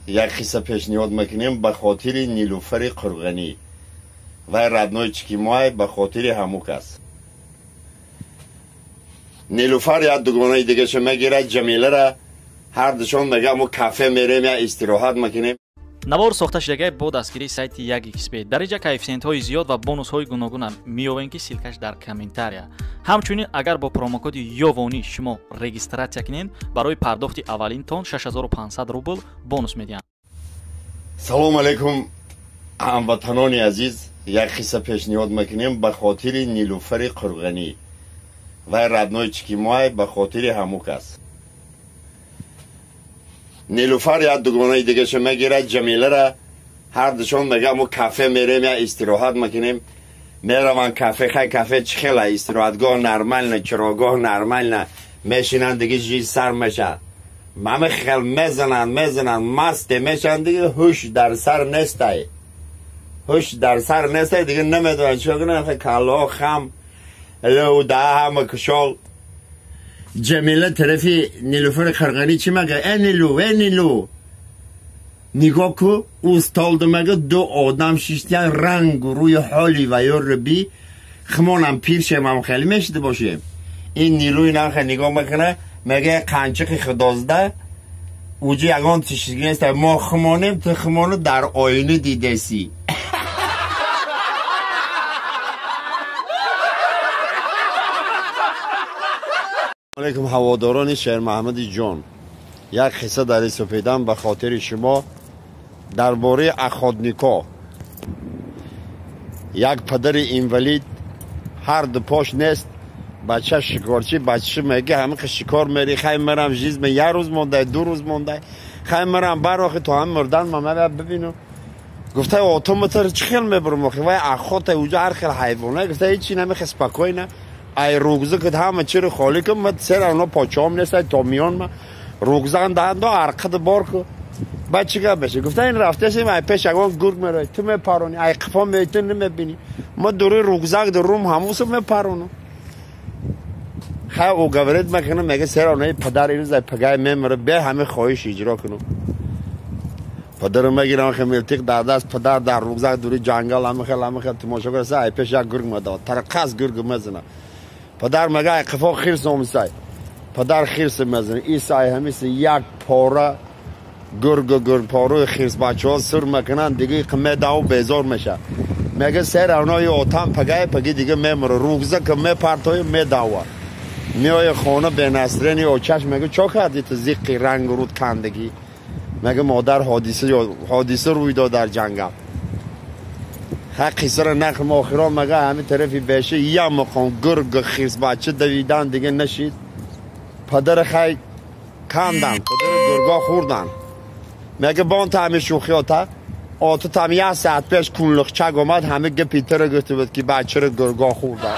Як қисса пешниҳод мекунем ба хотири Нилуфари Қурғанӣ вай родной чикимоай, ба хотири ҳаму кас. Нилуфар як дугонаи дигаша мегирад, Ҷамилара. Ҳардушон мега, мо кафе мерем, я истироҳат мекунем. Навор сохта шудагай бо дастгирии сайти 1xb. Дар инҷа коэффисиентҳои зиёд ва бонусҳои гуногуна меёвем, ки ссылка ш дар комментария. Ҳамчунин, агар бо промокоди ёвонӣ шумо регистрация кунед, барои пардохти аввалинтон 6500 рубл бонус медиҳанд. Салому алайкум, ҳамватанони азиз. Як қисса пешниҳод мекунем ба хотири Нилуфари Қурғанӣ вай родной чикимоай, ба хотири ҳаму кас. Нилуфар як дугонаи дигаша мегирад, Ҷамилара. Ҳардушон мега, мо кафе мерем, я истироҳат мекунем. Мераванд кафе. Хай, кафе чӣ хела, истироҳатгоҳ нормально, чарогоҳ нормально. Мешинанд, диги жи сар меша. Ҳама хел мезананд, мезананд, масте мешаванд, диги ҳуш дар сар нестай, ҳуш дар сар нестай, диги намедонанд чӣ кунанд. Каллаҳо хам, лӯда ҳама кушол. Ҷамила тарафи Нилуфари Қирғанӣ чӣ мега? Э, Нилу, э, Нилу, нигоҳ ку, ӯ столда мега ду одам шиштиян, рангу рӯи ҳоли ваёрро би, химонам пир шемам, хеле мешида бошем. Ин Нилуи нахе нигоҳ мекуна, мега қанчиқи худозда уҷа ягон тишиги нест, мо химонем, ту химону дар оина дидесӣ. Алейкум, ҳаводорони Шермаҳмади ҷон. Як қисса дар супедан ба хотири шумо дар бораи охотник о. Як падари инвалид, ҳар ду пош нест, бача шикорчӣ. Бачаша мега, ҳамиқа шикор мери? Хай мерам, жизнь як рӯз мондай, 2 рӯз мондай, хай мерам барохи то ҳам мурдан мама бибинам. Гуфта, отоматар чӣ хел мебурам охи, вай охота, уҷа ҳар хел ҳайвона. Гуфта, ҳечи намехе, спокойно, ай рюкзак ат ҳама чиро холӣ кун, ма сера оно почаом нестай, то миён ма рюкзак дандо арқада бор ку. Баъд чӣ гап меша? Гуфта, ин рафтасем, ай пеш ягон гург мерои, ту мепаронӣ, ай қифо меои, ту намебинӣ, ма дури рюкзак дурум ҳамусо мепаронам. Хай, уговорить мекунам, мега сера онаи падар ирӯз ай пагай мемара, бе ҳами хоҳиш иҷро кунам. Падару мегирам, хе милтиқ дар даст, падар дар рюкзак, дури ҷангал ҳами хел, ҳами хел тамошо карса, ай пеш як гург медавад, тарқас гург мезана. Падар мега, ай қифо хирс омисай. Падар хирс мезана, исай ҳамиси як пора гургу гургпоруи хирс бачаҳо сур мекунанд, диги медаву безор меша. Мега сер авнои отам пагай паги дига мемура, рюкзака мепартои, медава. Меоя хона, бенасрени очаш мега, чо кардӣ ту, зиққи рангу руд кандагӣ? Мега, модар, ҳодиса рӯй дод дар ҷангал. Ха, қиссаро нақл охирон мега, ҳами тарафи беша як мақом гургу хирсбача давидан, дига нашид. Падара хай кандан, падара гурго хӯрдан. Мега, бон та ҳами шӯхиёта оту там як саат пеш кунлуқчак омад, ҳами гапи тара гуфта буд, ки бачаро гурго хӯрдан.